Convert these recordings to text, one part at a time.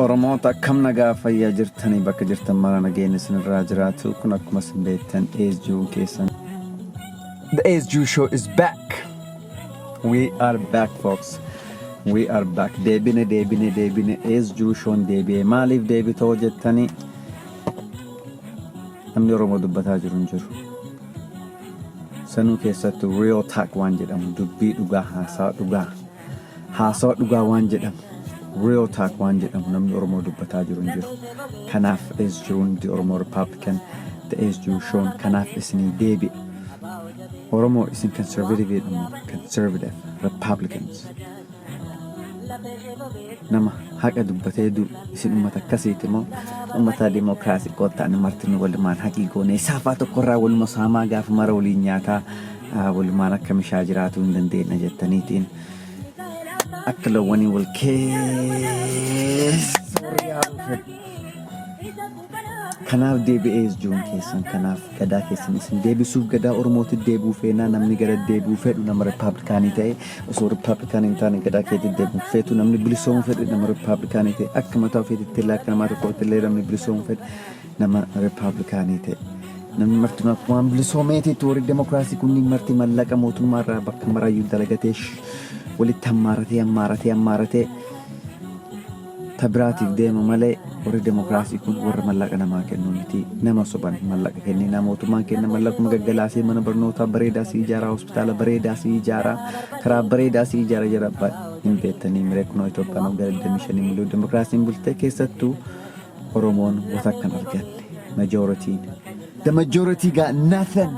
Oromoota, akkam nagaa fayyaa jirtanii? Bakka jirtan mara nageenya isinirraa jiraatu. Kun akkuma isin beektan ASG keessan. The ASG show is back. We are back, folks. We are back. Deebine, deebine, deebine. ASG shown deebi'e. Maaliif deebitoo jettanii, namni Oromoo dubbataa jiru hin jiru. Sanuu keessattuu real talk waan jedhamu, dubbii dhugaa, haasawa dhugaa. Haasawa dhugaa waan jedhamu, real talk waan jedhamu namni Oromoo dubbataa jiru hin jiru. Kanaaf SGU'n, the Oromoo Republican, the SGU shown kanaaf isinii deebi'e. Oromoo, isin conservative jedhamu, conservative Republicans. Nama haqa dubbatee du'u, isin ummata akkasiiti moo ummata dimokiraasii kottaan marti nu walumaan haqii goone saafaa tokkorraa waluma saamaa, gaafa mara waliin nyaataa, walumaan akka mishaa jiraatuu hin dandeenye jettaniitiin akka loowwanii wal keessa warri yaa'uu fedhu. Kanaaf deebi'ee jiruun keessan, kanaaf gadaa keessan isin deebisuuf, gadaa Oromootti deebi'uu feenaa. Namni gara deebi'uu fedhu nama Rippaabilikaanii ta'e, osoo Rippaabilikaanii hin taane gadaa keetti deebi'uu feetu. Namni bilisoomuu fedhu nama Rippaabilikaanii ta'e, akka mataa ofiitti illee, akka namaa tokkootti illee namni bilisoomuu fedhu nama Rippaabilikaanii ta'e. Namni marti waan bilisoomeetiitti, warri demokiraasii kunniin marti mallaqa mootummaa irraa bakka maraayyuu dalagatee, walitti hammaaratee, hammaaratee, hammaaratee tabiraatiif deema malee, warri demokiraasii kun warra mallaqa namaa kennu miti. Nama soban mallaqa kennina, mootummaan kenna, mallaquma gaggalaasee mana barnootaa bareedaa si ijaaraa, hospitaala bareedaa si ijaaraa, karaa bareedaa si ijaara jedha. Hin beektanii miree? Kunoo Itoophiyaan waggaa 25 miliyoon demokiraasiin bultee, keessattuu Oromoon wata akkan arganne. Majorityn, the majority got nothing.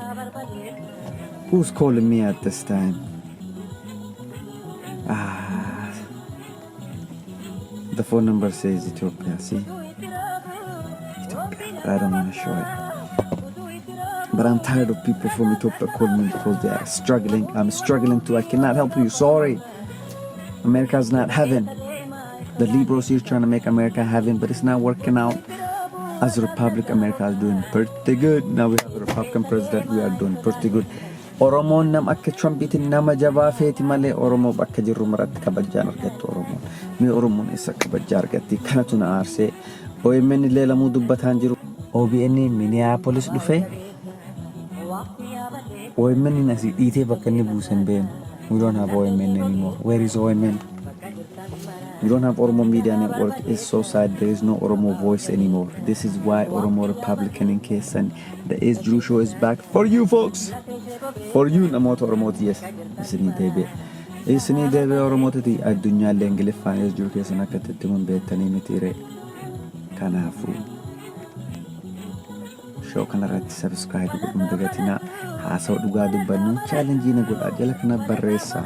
Who's calling me at this time? Ah, the phone number says Ethiopia. See? Ethiopia. I don't want to show it. But I'm tired of people from Ethiopia calling me because they are struggling. I'm struggling too. I cannot help you. Sorry. America's not heaven. The liberals here trying to make America heaven, but it's not working out. As a republic, America is doing pretty good. Now we have a Republican president. We are doing pretty good. Oromoon nam akka Trumpiitiin nama jabaa feeti malee, Oromoo bakka jirru maratti kabajaan argattu Oromoon. Mee Oromoon eessa kabajaa argatti? Kanatu na aarsee. OMN illee lamuu dubbataan jiru. OBN Minneapolis dhufee OMN asii dhiitee bakka inni buuse hin beeknu. We don't have OMN anymore. Where is OMN? We don't have Oromo Media Network. It's so sad. There is no Oromo voice anymore. This is why Oromo Republican in keessan, the Is Drew Show is back for you folks. For you namoota Oromooti, yes. Isinii deebi'e. Isinii deebi'e Oromootati, addunyaallee Ingiliffaan Is Drew keessan akka itti himuun beektanii miti ree. Kanaafuu show kanarratti subscribe godhuun dagatinaa. Haasawa dhugaa dubbannu, challenge na godhaa, jala kana barreessaa.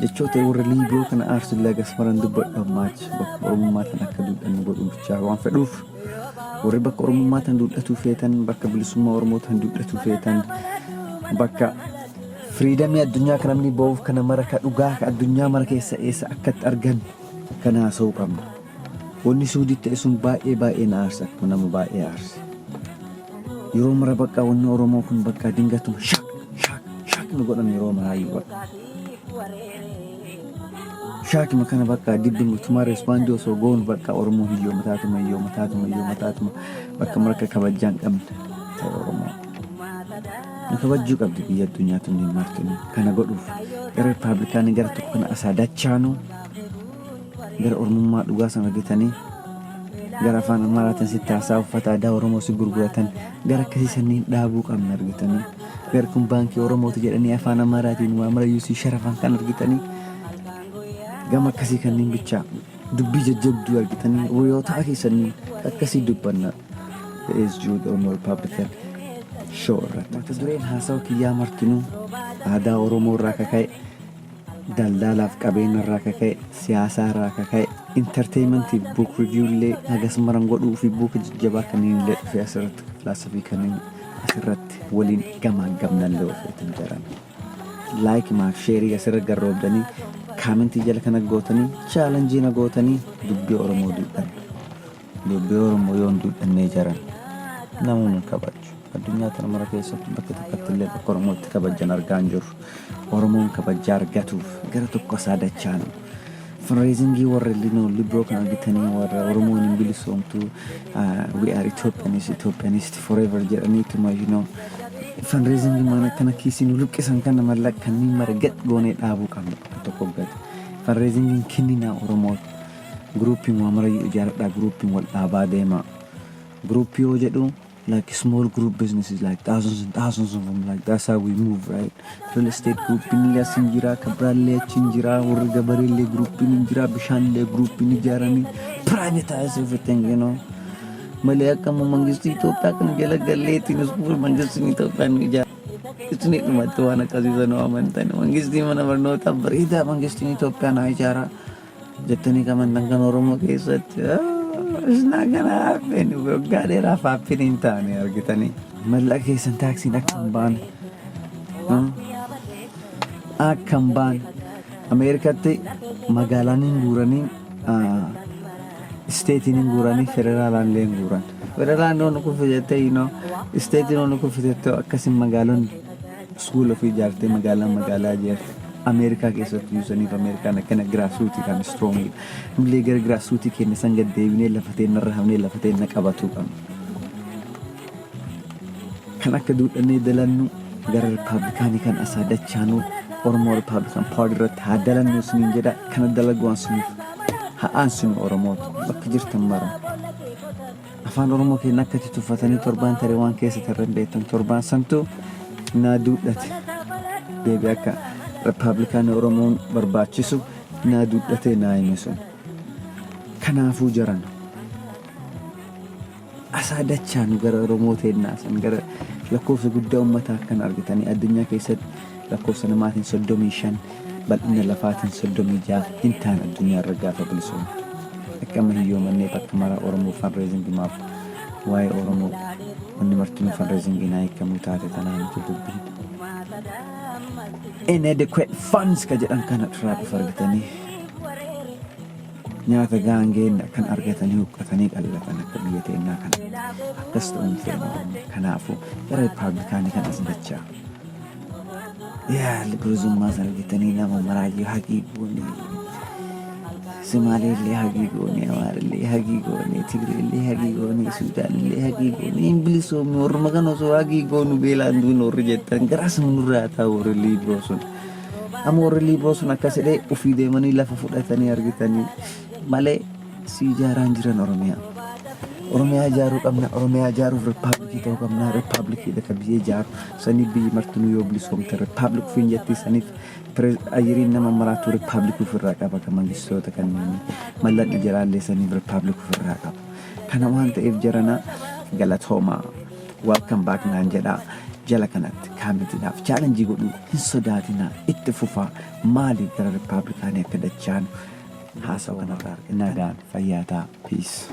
Jechoota warra liibiroo kana aarsu illee agas maran dubbadhu. Ammaachi bakka Oromummaa tan akka duudhannu godhuu bichaa waan fedhuuf, warri bakka Oromummaa tan duudhatuu feetan, bakka bilisummaa Oromoo tan duudhatuu feetan, bakka freedomii addunyaa kana namni ba'uuf kana mara ka dhugaa ka addunyaa mara keessa eessa akkatti argan kana haasa'uu qabna. Wanni Suuditti ta'e sun baay'ee baay'ee na aarsa, akkuma nama baay'ee aarsa. Yeroo mara bakka wanni Oromoo kun bakka dingatuma shock, shock, shock nu godhan yeroo maraayyuu bakka. Shockima kana bakka dibbimtumaa respond osoo goonu, bakka Oromoo hiyyoomataatuma, hiyyoomataatuma, hiyyoomataatuma, bakka marka kabajaa hin qabne ta'e Oromoo. Nu kabajjuu qabdi biyya addunyaa tunniin martinuu. Kana godhuuf gara Rippaabilikaanii gara tokko kana asaa dachaanuu, gara Oromummaa dhugaa sana argatanii, gara afaan Amaaraatiin sitti haasaa, uffata aadaa Oromoo si gurguratan, gara akkasii sanniin dhaabuu qabna argitanii. Gara kun baankii Oromooti jedhanii afaan Amaaraatiin waa marayyuu si sharafan kan argitanii, gama akkasii kanneen bichaa dubbii jajjabduu argitanii, riyootaa keessanii akkasii dubbanna. The is Jude Oromo Republican Show irratti. Mata dureen haasawa kiyyaa martinuu aadaa Oromoo irraa kaka'e, daldalaaf qabeenya irraa kaka'e, siyaasaa irraa kaka'e, entertainmentiif book review illee hagas maran godhuu fi book jajjabaa kanneen illee dhufee asirratti, filaasofii kanneen asirratti waliin gamaa gamnallee ofeetan jiran. Like maaf share asirra garroobdanii, commentii jala kana gootanii, challenge na gootanii, dubbii Oromoo duudhan. Dubbii Oromoo yoon duudhannee jiran namoonni kabaju. Addunyaa tana mara keessatti bakka tokkotti illee bakka Oromootti kabajan argaa hin jiru. Oromoon kabajaa argatuuf gara tokko isaa dachaanu. Fundraisingii warra Libro kan argitanii, warra Oromoon hin bilisoomtu, "We are Ethiopianist, Ethiopianist forever" jedhaniituma fundraisingii maan akkana kiisii nu luqqisan kana, mallaqa kanneen mara gad goonee dhaabuu qabna bakka tokko gad. Fundraisingiin kenninaa Oromoo, groupiin waa marayyuu ijaaradhaa, groupiin wal dhaabaa deema. Groupii yoo jedhu, like small group businesses, like thousands and thousands of them, like that's how we move, right? Real estate groupiin illee as hin jira, kabiraallee achi hin jira, warri gabareellee groupiin hin jira, bishaanillee groupiin ijaaranii privatize everything malee akkama mangistii Itoophiyaa kan jala galleetiin school mangistiin Itoophiyaa nu ijaara. Isin dhumatti waan akkasii sanuu amantan, mangistii mana barnootaa bareedaa mangistiin Itoophiyaa naa ijaara jettanii kamantan kan Oromoo keessatti. It's not gonna happen. Waggaa dheeraaf happen hin taane argitanii. Mallaqa keessan taaksiin akka hin baane. Akka hin baane. Ameerikaatti magaalaan hin guuranii, stateiin hin guuranii, federaalaan illee hin guuran. Federaalaan yoo nu kufe jettee, stateiin yoo nu kufe jettee, akkasin magaalonni school ofii ijaartee magaalaan magaalaa ijaarte. Ameerikaa keessatti yuusaniif Ameerikaan akkana grassrootii kan strongidha. Nullee gara grassrootii keenya san gad deebinee lafa teennarra hafnee lafa teenna qabatuu qabna. Kan akka duudhannee dalannu gara Rippaabilikaanii kan asaa dachaanuu Oromoo Republican Party irratti haa dalannu isiniin jedha. Kana dalagu ansiniif haa aansinu. Oromootu bakka jirtan mara. Afaan Oromoo keenya akka itti tuffatanii torbaan taree waan keessa tarreen beektan, torbaan santu naa duudhate. Deebi akka Rippaabilikaanii Oromoon barbaachisu naa duudhatee naa hime sun. Kanaafuu jaran asaa dachaanu gara Oromoo teennaa san, gara lakkoofsa guddaa uummataa kan argitanii, addunyaa keessatti lakkoofsa namaatiin 35, bal'ina lafaatiin 36 hin taane addunyaa irra gaafa bilisoomtu. Akka amma hiyyoomannee bakka maraa Oromoo fundraisingii maaf waa'ee Oromoo wanni martinuu fundraisingii naa hiikamuu taate tanaa miti dubbiin. Inadequate funds ka jedhan kana irraa dhufa argitanii, nyaata gaangeen kan argatanii huqqatanii qallatan akka biyya teennaa kana akkas ta'uun feena Oromoo. Kanaafuu gara Rippaabilikaanii kan as dachaa. Yaa bilisummaa sana argitanii, nama maraayyuu haqii goone, Somaaleellee haqii goone, Amaarallee haqii goone, Tigreellee haqii goone, Suudaanillee haqii goone, hin bilisoomne, warruma kana osoo haqii goonu beelaan duun warri jettan garas nurraa taa'u warri Liibroo sun. Amma warri Liibroo sun akkas jedhee ofii deemanii lafa fudhatanii argitanii malee si ijaaraan jiran Oromiyaa. Oromiyaa ijaaruu qabna. Oromiyaa ijaaruuf riippaabilikii ta'uu qabna. Riippaabilikiidha kan biyya ijaaru. Saniif biyyi martinuu yoo bilisoomte republic ofiin jetti. Saniif ayyiriin nama maraatu republic ofirraa qaba, kan mangistoota kanneen mallaqni jiraallee saniif republic ofirraa qaba. Kana waan ta'eef jarana galatoomaa, welcome back naan jedhaa. Jala kanatti commentiidhaaf challenge godhuu hin sodaatinaa, itti fufaa. Maaliif gara riippaabilikaanii akka dachaanu haasawa kanarraa nagaan fayyaa ta'a. Peace.